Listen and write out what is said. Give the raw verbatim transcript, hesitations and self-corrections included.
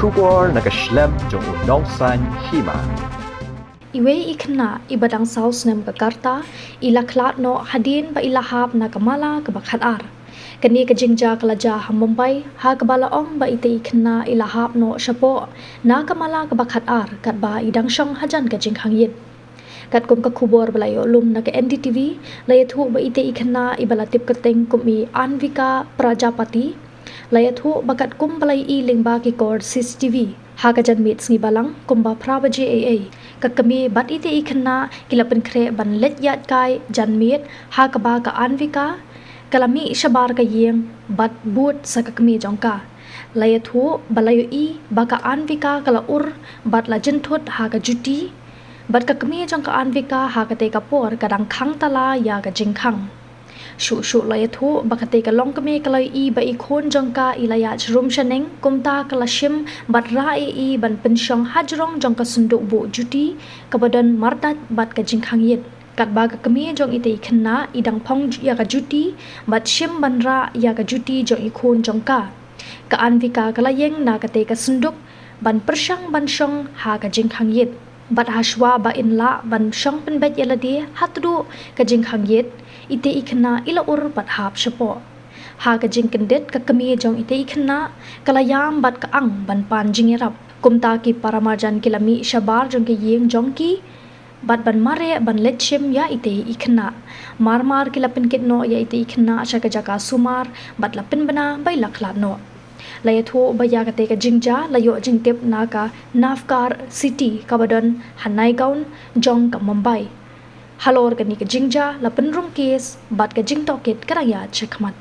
Khubor na ka shlem jong u Nongsaiñ Hima. Iwei i khynnah iba dang saw snem ka rta i la khlad noh hadien ba i la hap na ka mala kaba khatar. Kane ka jingjia ka la jia ha Mumbai, ha kaba la ong ba ite i khynnah i la hap noh shapoh na ka mala kaba khatar katba i dang shong hajan ka jingkhang ïit. Katkum ka khubor ba la ïoh lum na ka N D T V, la ïathuh ba ite i khynnah iba la tip kyrteng kum i Anvika Prajapati, la ïathuh ba katkum ba la ïohi lyngba ki kor C C T V ha ka janmiet sngi Balang kumba phra baje eiei, ka kmie bad ite i khynnah ki la pynkhreh ban leit ïaid kai janmiet, ha kaba ka Anvika ka la mih shabar ka ïing bad bud sa ka kmie jong ka. La ïathuh ba la ïohi ba ka Anvika ka la ur bad la jynthut ha ka juti, bad ka kmie jong ka Anvika ha katei ka por ka dang khang tala ïa ka jingkhang. Shuh shuh la ïathuh ba katei ka longkmie ka la ïohi ba i khun jong ka i la ïaid sharum shaneng, kumta ka la shim bad rah ïa i ban pynshong hajrong jong ka synduk buh juti kaba don mardat bad ka jingkhang ïit. Katba ka kmie jong ite i khynnah i dang phong ïa ka juti bad shim ban rah ïa ka juti jong i khun jong ka, ka Anvika ka la ïeng na katei ka synduk ban pyrshang ban shong ha ka jingkhang ïit. Bad hashwa ba in lah ban shong pynbeit ïa lade ha tduh ka jingkhang ïit, ite i khynnah i la ur bad hap shapoh. Ha ka jingkyndit, ka kmie jong ite i khynnah ka la ïam bad ka ang ban pan jingïarap. Kumta ki paramarjan ki la mih shabar jong ka ïing jong ki bad ban mareh ban leit shim ïa ite i khynnah. Mar mar ki la pynkit noh ïa ite i khynnah sha ka jaka sumar bad la pynbna ba i la khlad noh. La ïathuh ba ïa katei ka jingjia la ïoh jingtip na ka Navkar City kaba don ha Naigaon jong ka Mumbai. Halor kane ka jingjia la pynrung kes bad ka jingtohkit ka dang ïaid shakhmat.